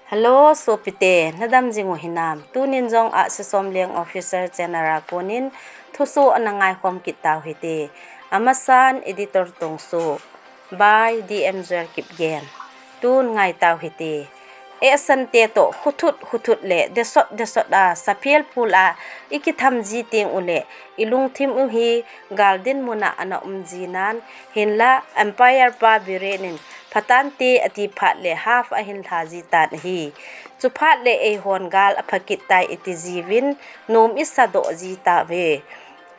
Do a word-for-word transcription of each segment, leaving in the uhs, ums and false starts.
Hello, sopite, nadam jing u hinam? Tunin jong Ahsi Somleng Official Channel a konin thusoh ana ngaikhom kit tau hite. Amasan Editor Tongso, by D M Joel Kipgen. Tun ngai tau hite. Ehsante toh khuthut khuthut le desot desot a saphel phul a ikitham ji teng ule ilungthim u hi gal dinmun a ana um ji nan, hinla umpire pa Biren in phatante ati phat le half ahin lha ji tan ahi. Chuphat le eihon gal apha kit tai iti jiuvin nom isa doh ji tauve.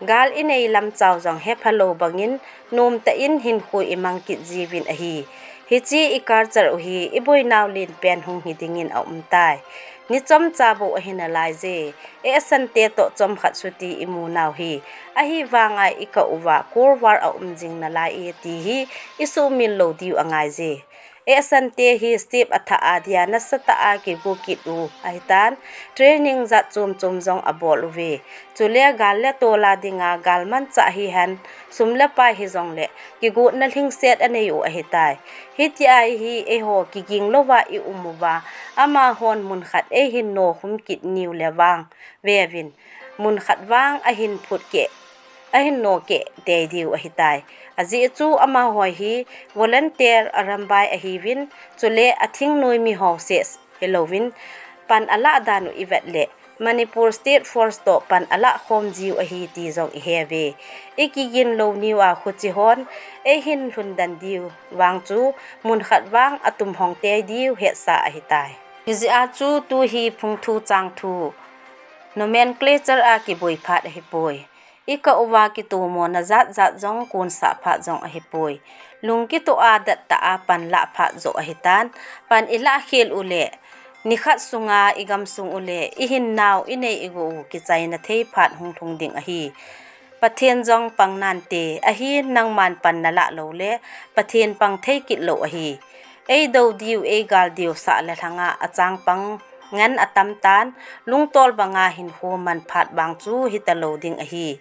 Gal inei lam chau jong hepha lou bangin nomtah in hinkho imang kit jiuvin ahi. Hiche i culture u hi iboinau lenpen hung hi dingin aum tai. Ni chomcha bou ahi nalaiye. Ehsante toh chomkhat suti imu nau hi. Ahivanga ikah uva Cold War aum jing nalai e ti hi isuhmil lou diu angaiye. Ehsante hi step athah a dia nasatah a kigo kit u ahitan, training jat chom chom jong abol uve. Chule gal le tol a dinga galmanchah hihen sum le pai hijongle kigotna lhingset anei u ahitai. Hitia hi eiho kiging louva i um uva, amahon mun khat eihin nokhum kit niu le vang veuvin, mun khat vang ahin phut keh, ahin no keh tei diu ahitai. Ajeh chu amaho hi volunteer arambai ahiuvin, chule athingnoi miho seh hilouvin, pan alah dan u ivet le Manipur State Force toh pan alah khom jiu ahi ti jong ihe uve. Ikigin lou niu a khuche hon eihin lhundan diu vang chu mun khat vang atum hong tei diu hetsa ahitai. Hijeh a chu tu hi phung thu chang thu nomenclature a kiboi phat ahipoi. Ikah uva kitomona jat jat jong konsah phat jong ahipoi. Lung kitoh a dettah a pan lah phat joh ahitan, pan ilah khel ule nikhat sunga igamsung ule ihinnau inei igo u kichaina thei phat hung lhung ding ahi. Pathen jong pang nante, ahin nangman pan nalah loule Pathen pang thei kit lou ahi. Eidou diu eigal diu sah le lhanga achang pang ngen atam tan, lungtol banga hinkho man phat vang chu hita lou ding ahi.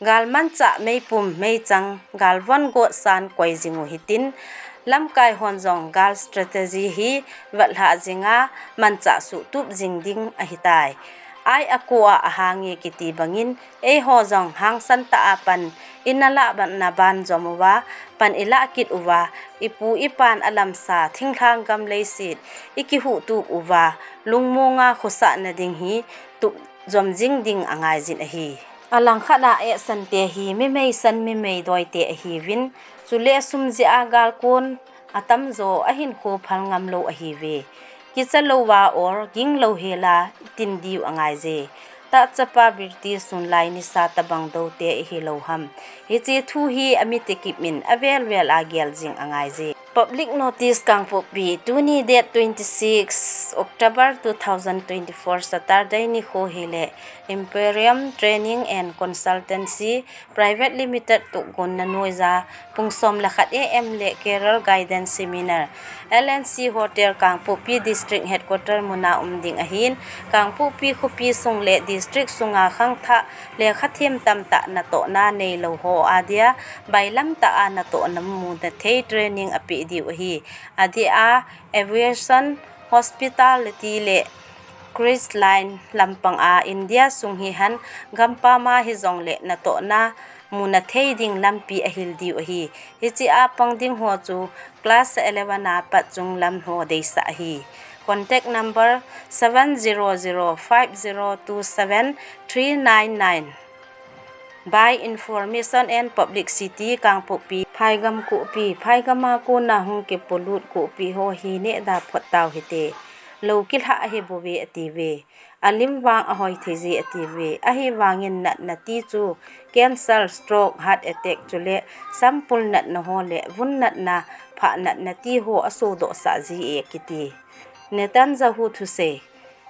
Galmanchah meipum meichang galvon gotsan koi jing u hitin, lamkai hon jong gal strategy hi vetlhah jinga manchah suhtup jing ding ahitai. Ai ako a ahange kiti bangin, eiho jong hangsan tah a pan inalah na ban jom uva, pan ilah kit uva, ipu ipan alamsa thinglhang gam leiset ikihuhtup uva, lungmonga khosahna ding hi tup jom jing ding angaijin ahi. Alangkhat a ehsante hi mi meisan mi meidoi te ahiuvin, chule sum jeh a gal kon atamjo ahinkho phal ngam lou ahiuve. Kicha louva or ging lou hela tin diu angaiye. Tahchapa British sunlai nisa tabang dou te ihi lou ham? Hiche thu hi amite kip in avel vel a gel jing angaiye. Public notice Kangpokpi, tuni date twenty six October two thousand twenty four, Saturday nikho hile Imperium Training and Consultancy Private Limited toh gonna noija pung som le khat A M le Career Guidance Seminar, L and C Hotel Kangpokpi District Headquarter muna um ding ahin, Kangpokpi khopi sung le district sunga khangthah lekhathem tamtah natohna neilou ho adia bailam tah a natohna muna thei training apeh diu ahi. Adeh a aviation, hospitality le cruise line lampang a India sung hihen gampam a hijongle natohna muna thei ding lampi ahil diu ahi. Hiche a pang ding ho chu class eleven a pat chunglam ho deisah ahi. Contact number seven zero zero five zero two seven three nine nine. By Information and Publicity, Kangpokpi. Phaigam Kohpi, phaigam a kona hung kipolut Kohpi ho hi nehda phot tau hite. Lou kilhah ahibouve atiuve. Alim vang ahoi theije atiuve. Ahivangin natna ti chu cancer, stroke, heart attack chule sampul natna ho le vun natna, phah natna ti ho asodoh sah jie akiti. Netanyahu thusei.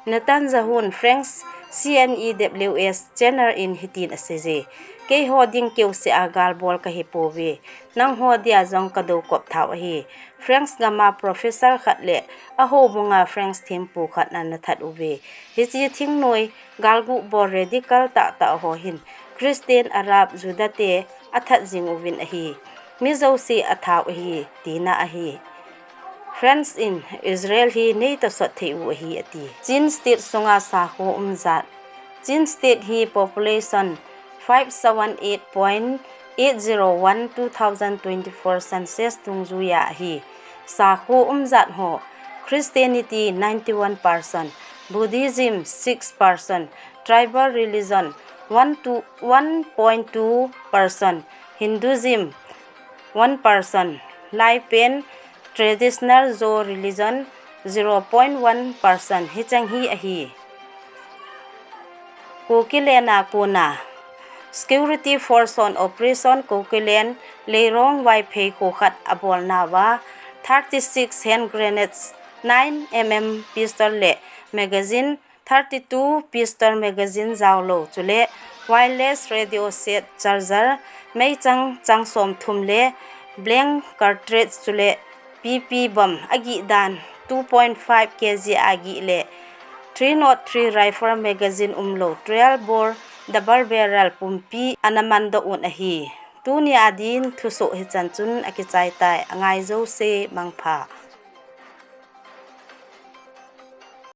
Netanyahu'n French C N E W S channel in hitin aseije. Keiho ding keuseh a gal bol kahipouve. Nangho dia jong kadou kop thau ahi. French gam a professor khat le ahoubunga French thempu khat ana that uve. Hiche thingnoi galguh bol radical tahtah ho hin Christian, Arab, Juda te athat jing uvin ahi. Mi jouse athau ahi, tina ahi. France in Israel hi nei tosot thei u ahi ati. Chin State sunga sakho umjat. Chin State hi population five seven eight point eight zero one two thousand twenty-four census dungjuiya ahi. Sakho umjat ho, Christianity ninety-one percent, Buddhism six percent, tribal religion one to one point two percent, Hinduism one percent, Laipen traditional Zo religion zero point one percent hicheng hi ahi. Kuki lena kona Security Force on Operation Kukiland Leirong Vaiphei kho khat abolnauva thirty-six hand grenades, nine M M pistol le magazine, thirty-two pistol magazine jaolou chule wireless radio set, charger, meichang chang somthum le blank cartridge chule P P bomb agih dan two point five K G agih le three nought three rifle magazine umlou twelve bore double barrel pumpi ana mandoh un ahi. Tunia din thusoh hichan chun akichai tai, angai jouse mangpha.